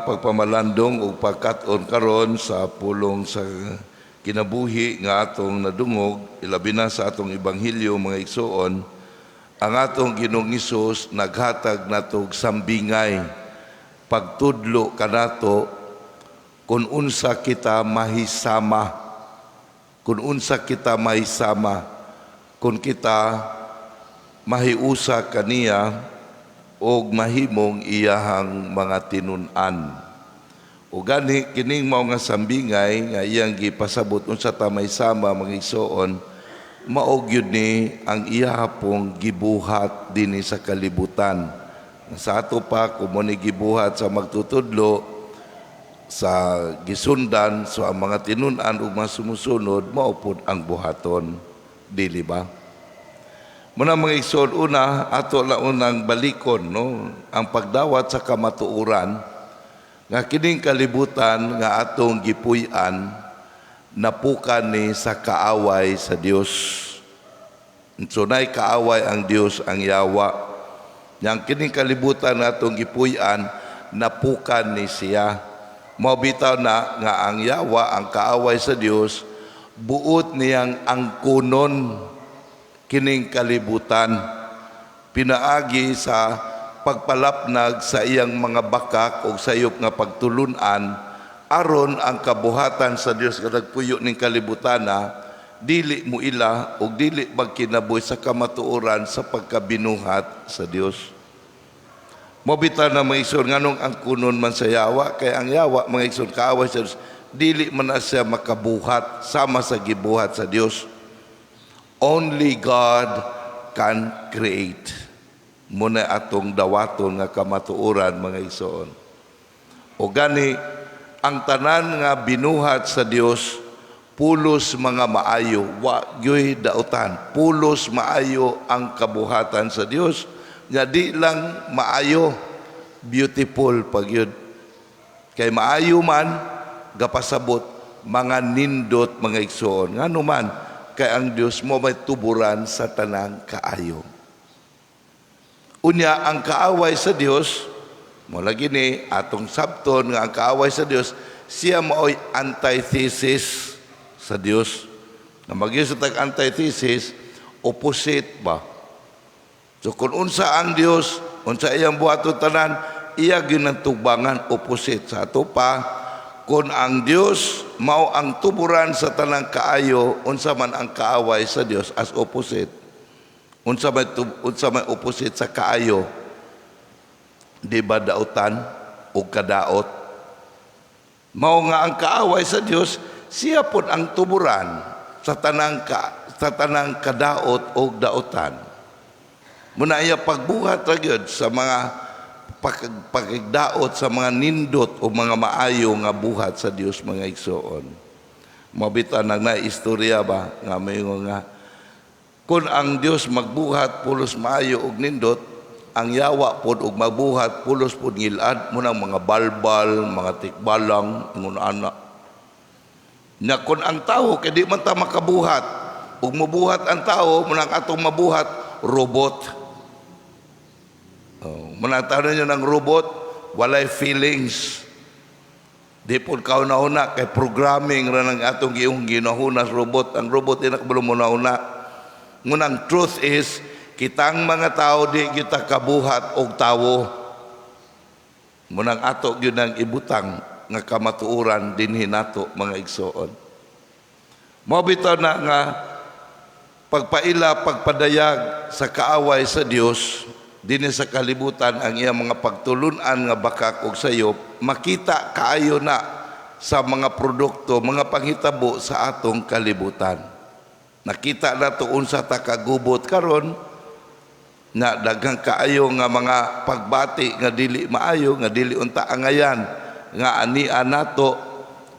Pagpamalandong ug pagkat-on karon sa pulong sa kinabuhi nga atong nadungog, ilabi na sa atong ebanghelyo, mga igsuon. Ang atong Ginoong Hesus naghatag natog sambingay, pagtudlo kanato kung unsa kita mahisama, kung unsa kita mahisama kung kita mahiusa kaniya og mahimong iyahang mga tinun-an. O gani kining mao nga sambingay nga iyang gipasabot unsa ta mahisama, mga igsoon, mao gyud ni ang iyahapong gibuhat dinhi sa kalibutan. Sa ato pa, kung mo ni gibuhat sa magtutudlo sa gisundan, so ang mga tinun-an ug mga sumusunod mao pod ang buhaton, dili ba? Muna, mga igsoon, una ato la unang balikon, no, ang pagdawat sa kamatuoran nga kining kalibutan nga atong gipuy-an napukan ni sa kaaway sa Dios. So nay kaaway ang Dios, ang yawa. Yang kining kalibutan nga atong gipuy-an, napukan ni siya. Mao bitaw na nga ang yawa, ang kaaway sa Dios, buot niyang angkunon kining kalibutan pinaagi sa pagpalapnag sa iyang mga bakak o sayop nga pagtulunan, aron ang kabuhatan sa Dios nga nagpuyo ning kalibutana dili mo ila og dili magkinabuhi sa kamatuoran sa pagkabinuhat sa Dios. Mao bitaw na, mga igsoon, nganong angkunon man sa yawa? Kay ang yawa, mga igsoon, kaaway sa Dios, dili man na siya makabuhat sama sa gibuhat sa Dios. Only God can create. Muna atong dawaton nga kamatuoran, mga igsoon. O gani ang tanan nga binuhat sa Dios pulos mga maayo, wa gyoy dautan. Pulos maayo ang kabuhatan sa Dios. Nga di lang maayo, beautiful pag yun. Kay maayo man, gapasabot mga nindot, mga igsoon. Ngano man? Kay ang Dios mo may tuburan sa tanang kaayo. Unya ang kaaway sa Dios, mo lagi ni atong sabton nga ang kaaway sa Dios, siya maoy antithesis sa Dios. Na magyud sa tag antithesis, opposite ba? So kung unsa ang Dios, unsa iyang buhaton tanan, iya gyud ang tugbangan, opposite. Sa ato pa, kung ang Dios mao ang tuburan sa tanang kaayo, unsa man ang kaaway sa Dios as opposite? Unsa may opposite sa kaayo? Di ba dautan o kadaot? Mao nga ang kaaway sa Dios, siya pod ang tuburan sa tanang kadaot o dautan. Muna iya pagbuhat ra gyud sa mga pagdaot sa mga nindot o mga maayo nga buhat sa Dios, mga igsoon. Mabita nang na istorya ba nga may nga kung ang Dios magbuhat pulos maayo og nindot, ang yawa pod og magbuhat pulos pod ngilad mo ng mga balbal, mga tikbalang, ingon ana. Nya kung ang tao kay di man ta makabuhat, ug mobuhat ang tao, munang atong mabuhat robot. Oh, munang tao ninyo ng robot, walay feelings. Di po kauna-una kay programming ra ng atong giyong ginahuna sa robot. Ang robot di na kabalo muna-una. Ngunang truth is, kitang mga tao di kita kabuhat og tawo. Munang ato gyud ang ibutang nga kamatuoran dinhi nato, mga igsoon. Mao bitaw na nga pagpaila, pagpadayag sa kaaway sa Dios dinhi sa kalibutan, ang iyang mga pagtulunan nga bakak og sayop, makita kaayo na sa mga produkto, mga panghitabo sa atong kalibutan. Nakita nato unsa ta kagubot karon na daghang kaayo nga mga pagbati nga dili maayo, nga dili unta angayan nga ania nato,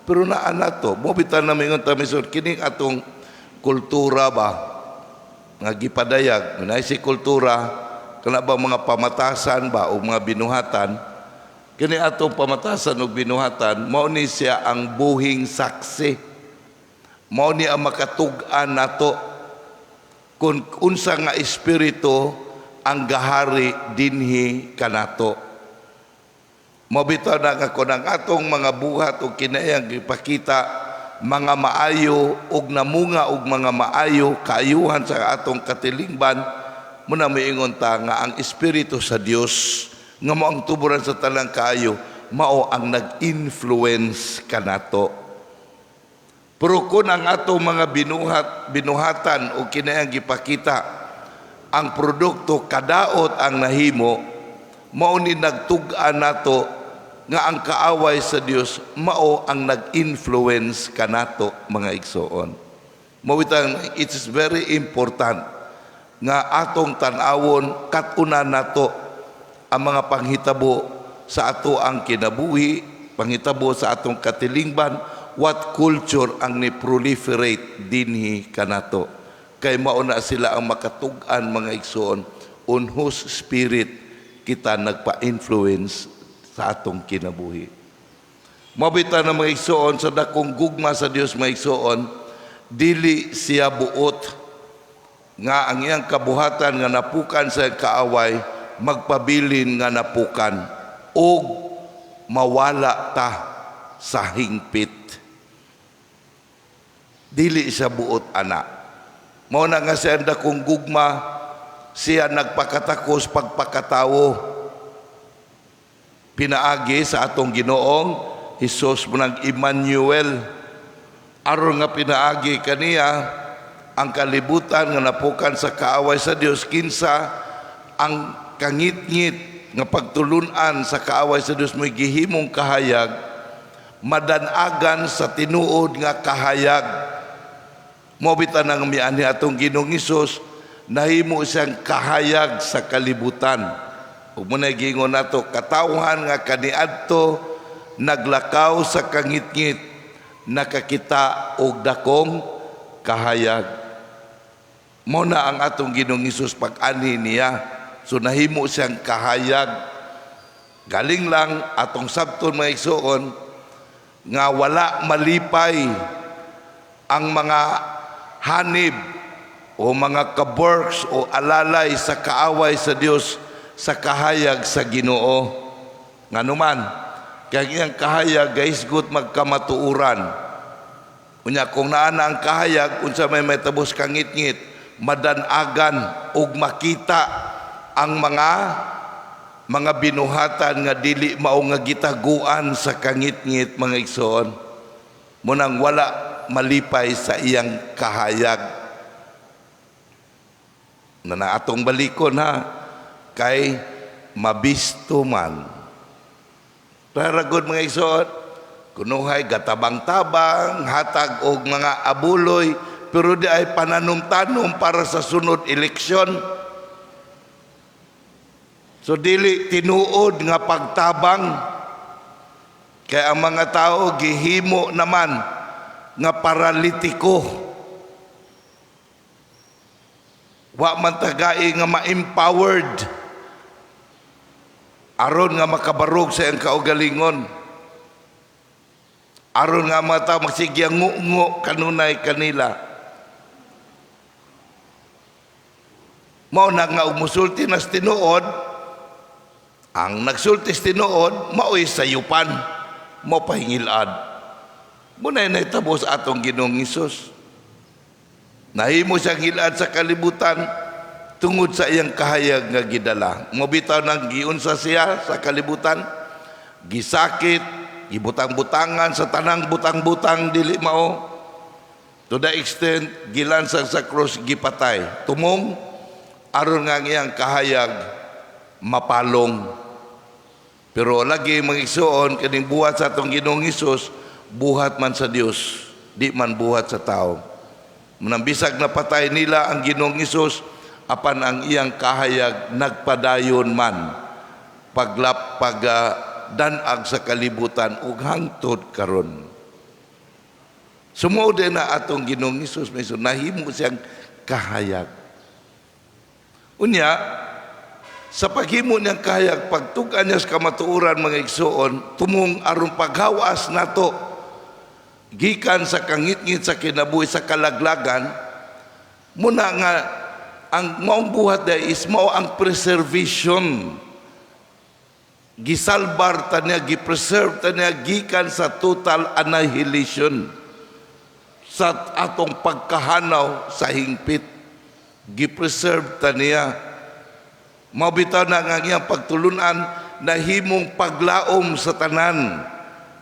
pero naa nato. Mo bitaw na mingon ta misod kining atong kultura ba nga gipadayag na si kultura kana ba, mga pamatasan ba o mga binuhatan. Kini atong pamatasan o binuhatan, mao ni siya ang buhing saksi, mao ni ang makatug-an nato kung unsa nga espiritu ang gahari dinhi kanato. Mao bitaw na nga kung ang atong mga buhat o kinayang gipakita mga maayo ug namunga og mga maayo kaayuhan sa atong katilingban, muna moingon ta nga ang Espiritu sa Dios nga mao ang tuburan sa tanang kaayo, mao ang nag-influence kanato. Pero kung ang atong mga binuhatan o kinayang gipakita, ang produkto kadaot ang nahimo, mao ni nagtug-an nato nga ang kaaway sa Dios mao ang nag-influence kanato, mga igsoon. Mao bitang it is very important nga atong tan-awon, kat-unan nato ang mga panghitabo sa ato ang kinabuhi, panghitabo sa atong katilingban, what culture ang ni proliferate dinhi kanato. Kay mao na sila ang makatug-an, mga igsoon, on whose spirit kita nagpa-influence sa atong kinabuhi. Mao bitaw na, mga igsoon, sa dakong gugma sa Dios, mga igsoon, dili siya buot nga ang iyang kabuhatan nga napukan sa kaaway magpabilin nga napukan og mawala ta sa hingpit. Dili siya buot ana. Mao na nga siya dakong gugma, siya nagpakatakos pagpakatawo pinaagi sa atong Ginoong Hesus, munang Emmanuel, aron nga pinaagi kaniya ang kalibutan nga napukan sa kaaway sa Dios, kinsa ang kangitngit nga pagtulunan sa kaaway sa Dios mo'y gihimong kahayag, madanagan sa tinuod nga kahayag. Mao bitaw nang mianhi atong Ginoong Hesus, nahimo siyang kahayag sa kalibutan. Ug mao na giingon nato, katawhan nga kaniadto naglakaw sa kangitngit nakakita og dakong kahayag. Mao na ang atong Ginoong Hesus pag-anhi niya. So nahimo siyang kahayag. Galing lang atong sabton, mga igsoon, nga wala malipay ang mga hanib o mga kaworks o alalay sa kaaway sa Dios sa kahayag sa Ginoo. Nganuman, kaya iyang kahayag gahisgot magkamatuuran. Unya kung naa na ang kahayag, unsa may mahitabo sa kangitngit, madanagan ug makita ang mga binuhatan nga dili mao nga gitaguan sa kangitngit, mga igsoon. Munang wala malipay sa iyang kahayag. Na atong balikon ha, kay mabisto man. Para gud, mga igsoon, kunuhay gatabang-tabang, hatag og mga abuloy, pero di ay pananom-tanom para sa sunod eleksyon. So dili tinuod nga pagtabang, kay ang mga tao gihimo naman nga paralitiko. Wa man tagai nga ma-empowered aron nga makabarog sa iyang kaugalingon. Aron nga mga tao magsigya ngu kanunay kanila. Mao na nga og musulti nas tinuod, ang nagsulti sa tinuod mao'y sayupan, mao pahingilad. Muna nahitabo sa atong Ginoong Hesus. Nahimo siyang hilad sa kalibutan tungod sa iyang kahayag nga gidala. Mao bitaw nang giunsa siya sa kalibutan, gisakit, gibutang-butangan sa tanang butang-butang dili mao. To the extent gilansang sa cross, gipatay. Tumong aron nga ang iyang kahayag mapalong. Pero lagi, mga igsoon, kaning buhat sa atong Ginoong Hesus, buhat man sa Dios, di man buhat sa tao. Munang bisag napatay nila ang Ginoong Hesus, apan ang iyang kahayag nagpadayon man paglap pag danag sa kalibutan ug hangtod karon. Sumuod na atong Ginoong Hesus, may nahimo siyang kahayag. Unya, sa paghimo niyang kahayag, pagtug-an niya sa kamatuoran, mga igsoon, tumong aron paghawas nato gikan sa kangitngit sa kinabuhi, sa kalaglagan, muna nga ang maong buhat dai is mao ang preservation. Gisalbar ta niya, gipreserve ta niya gikan sa total annihilation, sa atong pagkahanaw sa hingpit. Gipreserve ta niya. Mao bitaw na nga ang iyang pagtulunan nahimong paglaom sa tanan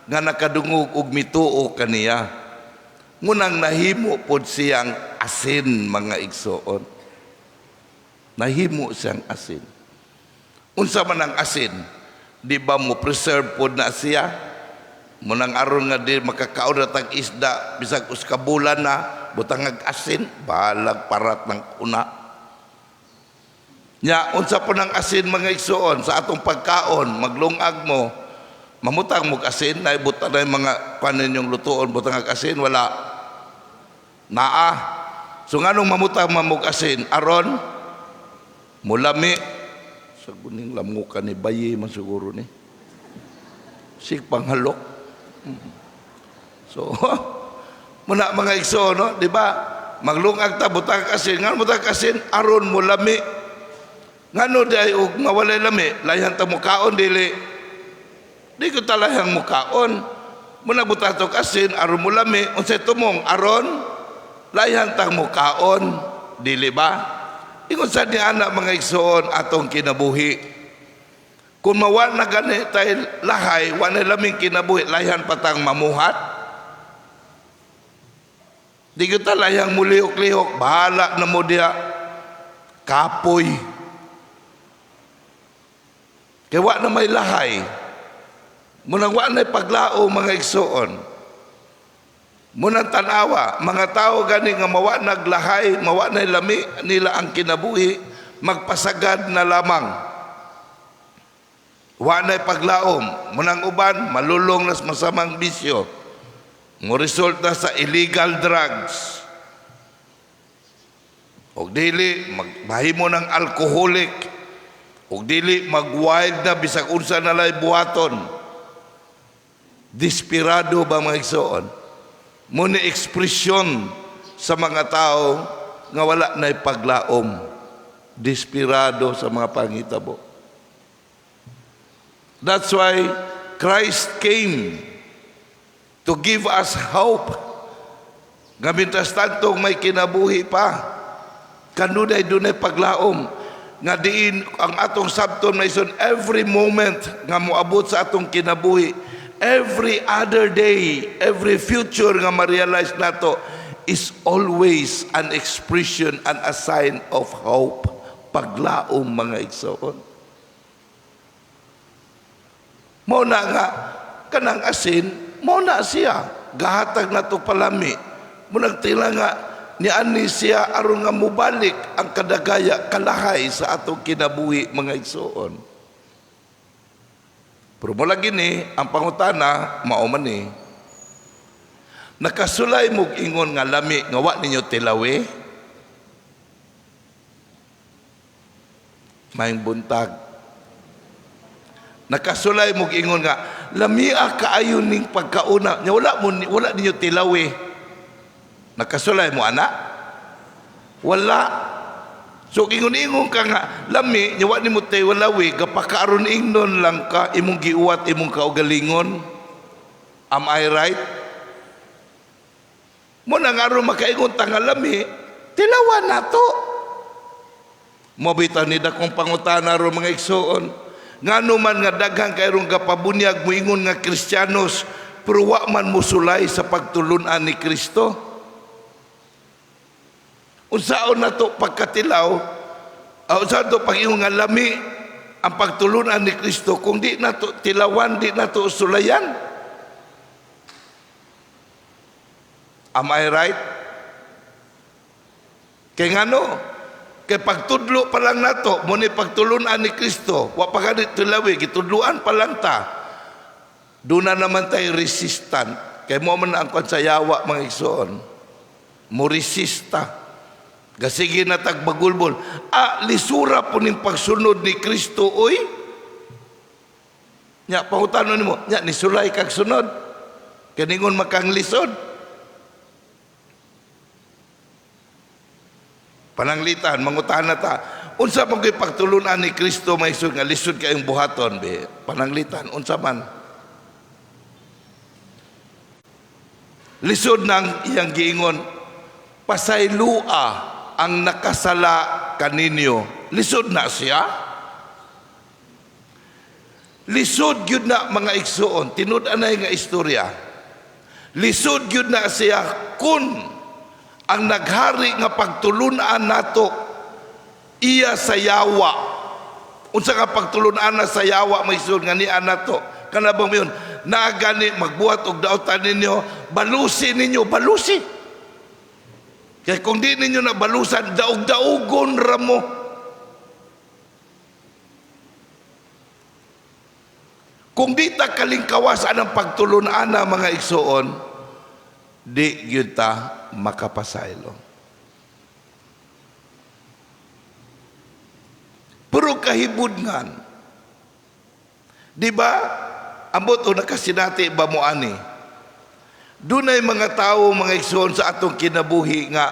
nga nakadungog og mituo kaniya. Ngunang nahimo pod siyang asin, mga igsoon. Nahimo siyang asin. Unsa man ang asin? Di ba mo preserve pod na siya? Munang aron nga di makakaon na tag isda bisag usa ka bulan na, butangag asin, balag parat ng una. Nya unsa po ng asin, mga igsoon, sa atong pagkaon? Maglungag mo, mamutang mo asin, na ibutang na yung mga kanin yung lutuon, butang asin, wala naa. So nganong mamutang mamog asin? Aron mulami. Sa guning lamukan ni bayi man siguro ni sig panghalok. So muna, mga igsoon, no, di ba maglungag ta, butang asin? Ngano butang asin? Aron mulami. Ngano di ay og mawalay lami, layhan ta mukaon? Dili, di ko talayang mukaon. Muna butang tog asin aron mulami. Unsay tumong? Aron layhan tang mukaon, dili ba? Ingon sa ni ana, mga igsoon, atong kinabuhi. Kung mawa na gani tay lahay, wa na laming kinabuhi, layhan patang mamuhat. Di kita layang mulihok-lihok, bahala na mo diha. Kapoy. Kay wa na may lahay. Munang wa na paglao, mga igsoon. Munang tanawa, mga tao gani nga mawa naglahay, mawa na lami nila ang kinabuhi, magpasagad na lamang. Wa na paglaom. Munang uban, malulong nas masamang bisyo. Mo result na sa illegal drugs. Og dili magmahimo ng alcoholic. Og dili mag-wild na bisag unsa na lay buhaton. Desperado ba, mga igsoon? Mo ni ekspresyon sa mga tao nga wala na paglaom. Desperado sa mga panghitabo. That's why Christ came to give us hope. Nga mintas tantong may kinabuhi pa. Kanunay dunay paglaom. Nga diin ang atong sabton may son every moment nga moabot sa atong kinabuhi, every other day, every future nga ma-realize nato is always an expression and a sign of hope. Paglaom, mga igsoon. Mao na nga kanang asin, mao na siya gahatag nato palami. Munang tila nga niani siya aron nga mobalik ang kadagaya kalahay sa atong kinabuhi, mga igsoon. Pero mula gini, ang pangutana, mao man ni. Nakasulay mog ingon nga lami nga wa ninyo tilawi? Maayong buntag. Nakasulay mog ingon nga lamia kaayo ning pagkauna nya wala ninyo tilawi? Nakasulay mo ana? Wala. So ingon-ingon ka nga lami nya wa nimo tilawi, gapakaaron ingnon lang ka, imong giuwat imong kaugalingon. Am I right? Mo nang aron makaingon ta nga lami, tilawan nato. Mo bitaw ni dakong pangutana ron, mga igsoon. Ngano man nga daghan kayrong gapabunyag moingon nga Kristiyanos pero wa man musulay sa pagtulunan ni Kristo? Unsaon nato pagkatilaw, unsaon to pag-ingon nga lami ang pagtulunan ni Kristo kung di nato tilawan, di nato sulayan? Am I right? Kay ngano? Kay pagtudlo pa lang nato, mo ni pagtulunan ni Kristo, wa pa gani tilawi, gitudluan pa lang ta. Doon na naman tayo resistant. Kay mo man ang kwan sa yawa, mga igsoon. Mo resista. Gasige na tagbagulbol. Ah, lisura po ning pagsunod ni Kristo, oy. Nya, pangutano nimo, nya, nisulay kag sunod. Kaningon makang lisod. Pananglitan, mangutana ta. Unsa man gyud pagtulunan ni Kristo, mga igsoon, nga lisod kayong buhaton be? Pananglitan unsa man? Lisod nang iyang giingon, "Pasaylua ang nakasala kaninyo." Lisod na siya. Lisod gyud na, mga igsuon, tinud-anay nga istorya. Lisod gyud na siya kun ang naghari nga pagtulunan nato iya sa yawa. Unsa ka pagtulunan na sa yawa, mga igsuon, nga niya nato? Kana bang mayon, naa gani magbuhat og dautan ninyo, balusi ninyo, balusi. Kay kung di ninyo na balusan, daog-daugon ra mo. Kung di ta kalingkawas anang pagtulunan na, mga igsuon, di gyud ta makapasaylo. Pero kahibudngan, di ba? Ambot o nakasinati ba mo ani? Dunay mga tao, mga igsuon, sa atong kinabuhi nga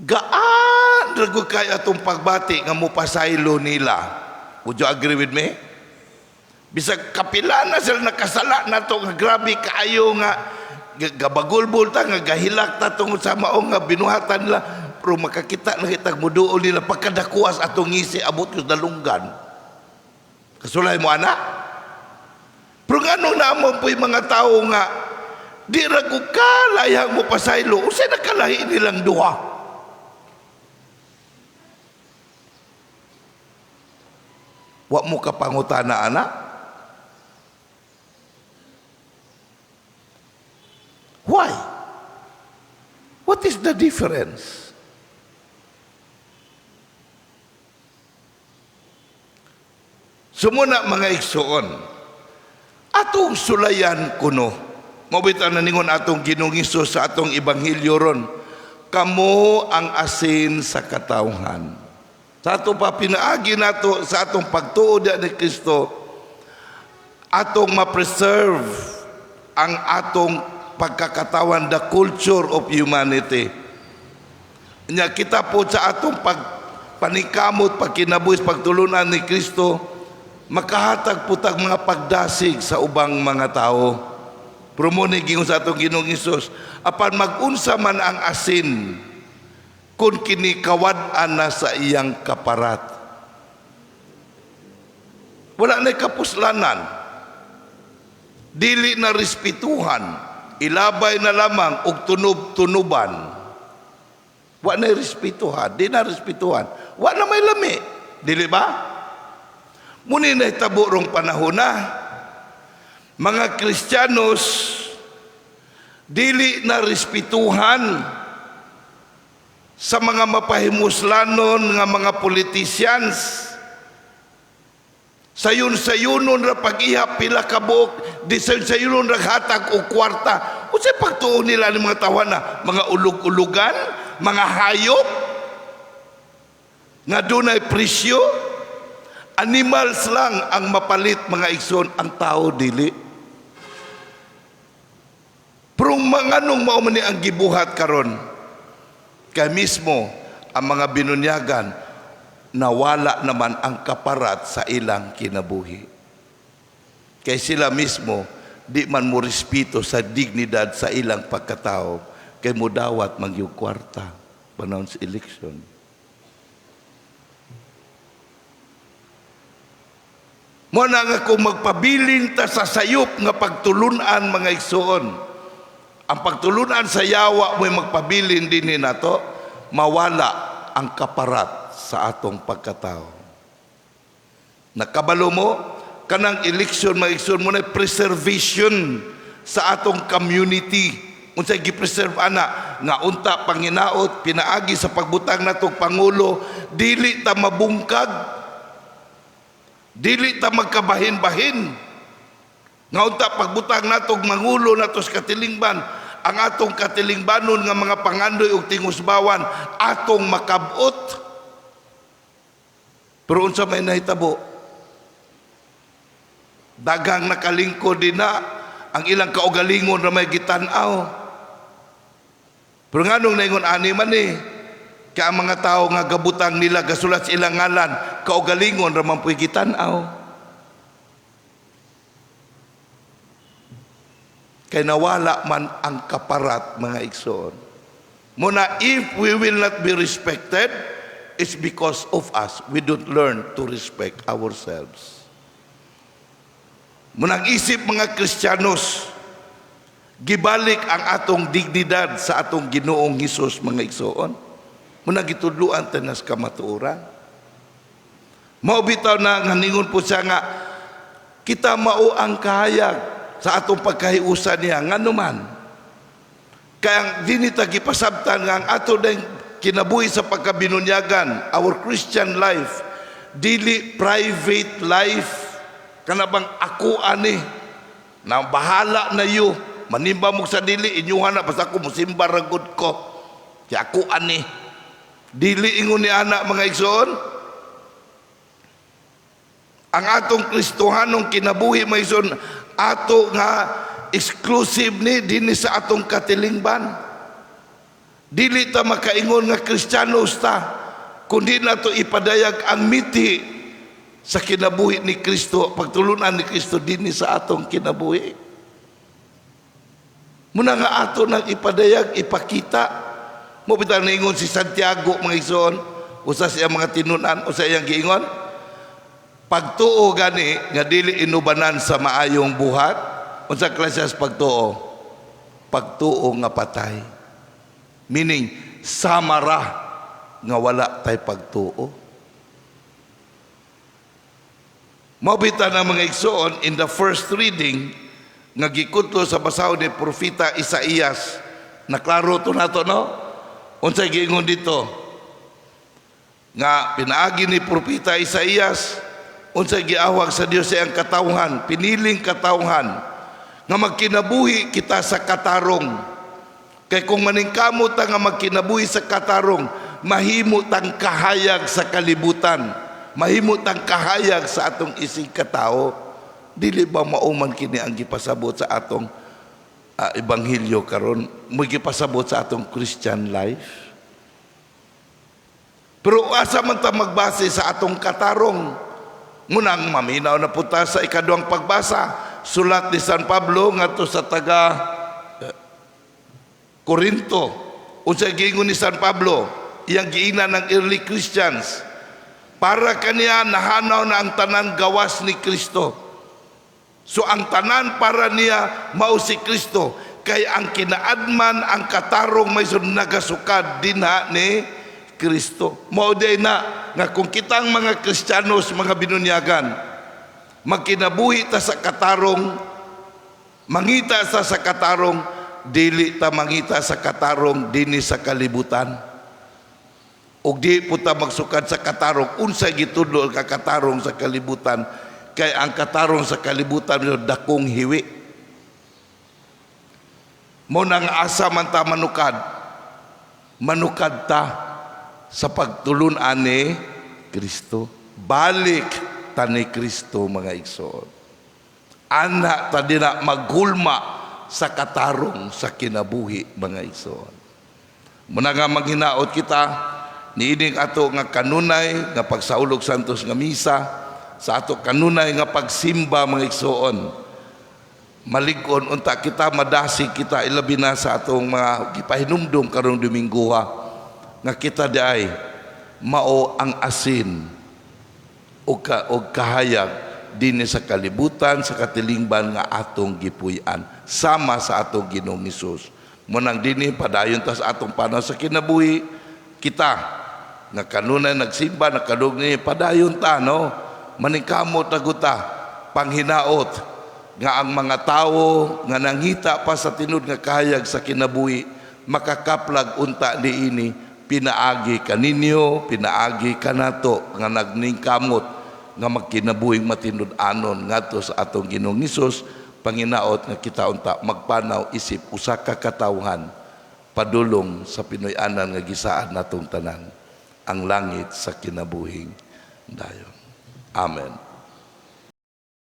gaan ra gud kay atong pagbati nga mopasaylo nila. Would you agree with me? Bisag kapila na sila nakasala nato nga grabe kaayo nga gabagulbol ta, nga gahilak ta tungod sa mao nga binuhatan nila, pero makakita na kitag muduol nila, pagkadakuas atong ngisi, abot ko sa dalunggan. Kasulay mo ana? Pero nganong naamon po'y mga tao nga di ra ko kalayang mo pasaylo, unsay nakalahi nilang duha? Wa mo kapangutana ana? Why? What is the difference? Sumuna, mga igsuon, atong sulayan kuno. Mao bitaw na ningon atong Ginoong Hesus sa atong ebanghelyo ron, "Kamo ang asin sa katawhan." Sa ato pa pinaagi nato sa atong pagtuo diha ni Kristo, atong ma-preserve ang atong pagkakatawan, the culture of humanity. Nya kita po sa atong pagpanikamot, pagkinabuhis, pagtulunan ni Kristo, makahatag po tag mga pagdasig sa ubang mga tao. Pero mo ni gingon sa atong Ginoong Hesus, "Apan mag-unsa man ang asin kung kinikawad-an na sa iyang kaparat?" Wala na kapuslanan. Dili na respetuhan, ilabay na lamang og tunob-tunuban. Wa na respetuhan, di na respetuhan. Wa na may lami, dili ba? Muni na hitabo rong panahon na mga Kristiyanos dili na respetuhan sa mga mapahimuslanon nga mga politicians. Sayon-sayunon ra pag-ihap pila ka buok, di sayon-sayunon ra hatag og kwarta. Unsay pagtuo nila ni mga tawana? Mga ulug-ulugan, mga hayop nga dunay presyo. Animals lang ang mapalit, mga igsoon, ang tao dili. Pero mga nung mao man ni ang gibuhat karon, kay mismo ang mga binunyagan nawala naman ang kaparat sa ilang kinabuhi. Kay sila mismo di man mo respeto sa dignidad sa ilang pagkatao, kay mudawat magyug kwarta panahon sa election. Mo na nga kung magpabilin ta sa sayop nga pagtulunan, mga igsoon, ang pagtulunan sa yawa mo'y magpabilin din nato, mawala ang kaparat sa atong pagkatao. Nakabalo mo, kanang election, mga igsoon, mo na preservation sa atong community. Unsay gi-preserve ana nga unta panginaot pinaagi sa pagbutang natong pangulo, dili ta mabungkag, dili ta magkabahin-bahin. Nga unta pagbutang natong mangulo nato sa katilingban, ang atong katilingbanon nga mga pangandoy ug tingusbawan atong makabot. Pero unsa may nahitabo? Daghang nakalingkod din na ang ilang kaugalingon na may gitan-aw. Pero nganong naingon ani man? Kaya ang mga tao nga gabutang nila gasulat sa ilang ngalan, kaugalingon ra man puy gitan-aw. Kay nawala man ang kaparat, mga igsoon. Muna, if we will not be respected, it's because of us. We don't learn to respect ourselves. Munang isip mga Kristiyanos, gibalik ang atong dignidad sa atong Ginoong Hesus, mga igsoon. Muna gitudluan ta nas kamatuoran. Mao bitaw na nga ningon po siya nga kita mao ang kahayag sa atong pagkahiusa niya, ngano man. Kaya ang dini ta gipasabtan nga ang ato ding kinabuhi sa pagkabinunyagan, our Christian life, dili private life, kana bang ako ani, na bahala na yu, manimba mo sa dili, inyuha na, basta ako musimba ra gud ko. Kaya ako ani. Dili ingon ni ana, mga igsoon. Ang atong Kristohanong kinabuhi, mga igsoon, ato nga exclusive ni dinhi sa atong katilingban. Dili ta makaingon nga Kristiyanos ta kundi nato ipadayag ang mithi sa kinabuhi ni Kristo, pagtulunan ni Kristo dinhi sa atong kinabuhi. Muna nga ato nang ipadayag, ipakita. Mo bitaw niingon si Santiago, mga igsoon, usa siya mga tinunan, usa iyang giingon, pagtuo gani nga dili inubanan sa maayong buhat, unsa klase sa pagtuo? Pagtuo nga patay. Meaning, samara nga wala tay pagtuo. Mao bitaw na, mga igsoon, in the first reading nga gikudto sa basahon ni Propeta Isaías, naklaro to nato, no? Unsay giingon dito? Nga pinaagi ni Propeta Isaías, unsay giawhag sa Dios sa iyang katawhan, piniling katawhan, nga magkinabuhi kita sa katarong. Kay kung maningkamot ta nga magkinabuhi sa katarong, mahimo tang kahayag sa kalibutan, mahimo tang kahayag sa atong isig katao. Dili ba mao man kini ang gipasabot sa atong ebanghelyo karon, mo gipasabot sa atong Christian life? Pero asa man ta magbase sa atong katarong? Munang maminaw na punta sa ikaduhang pagbasa, sulat ni San Pablo ngadto sa taga Korinto. Unsa giingon ni San Pablo? Iyang giingnan ng early Christians. Para kaniya nahanaw na ang tanan gawas ni Kristo. So ang tanan para niya mao si Kristo, kay ang kinaadman, ang katarong may nagasukad dinha ni Kristo. Mao day na nga kung kitang mga Kristiyanos, mga binunyagan, magkinabuhi ta sa katarong, mangita sa katarong, dili ta mangita sa katarong dinhi sa kalibutan. Ug di po ta magsukad sa katarong unsay gitudlo ka katarong sa kalibutan, kay ang katarong sa kalibutan dakong hiwi. Mo nang asa man ta manukad, manukad ta sa pagtulun-an ni Kristo. Balik ta ni Kristo, mga igsoon. Ana ta dina maghulma sa katarong sa kinabuhi, mga igsoon. Muna nga maghinaot kita niining ato nga kanunay nga pagsaulog santos nga misa, sa ato kanunay nga pagsimba, mga igsoon, malig-on unta kita, madasig kita, ilabi na sa atong mga gipahinumdum karong Domingoha, nga kita diay mao ang asin o kahayag dinhi sa kalibutan, sa katilingban nga atong gipuy-an, sama sa atong Ginoong Hesus. Munang dinhi padayon ta sa atong panaw sa kinabuhi. Kita nga kanunay nagsimba, nakadug ni padayon ta, no, maningkamot na guta, panghinaot nga ang mga tawo nga nangita pa sa tinud nga kahayag sa kinabuhi makakaplag unta niini pinaagi kaninyo, pinaagi kanato nga nagningkamot nga magkinabuhing matinud-anon ngadto sa atong Ginoong Hesus. Panginaot nga kita unta magpanaw isip usa ka katawhan padulong sa Pinoy-anan nga gisaad natong tanan, ang langit sa kinabuhing dayon. Amen.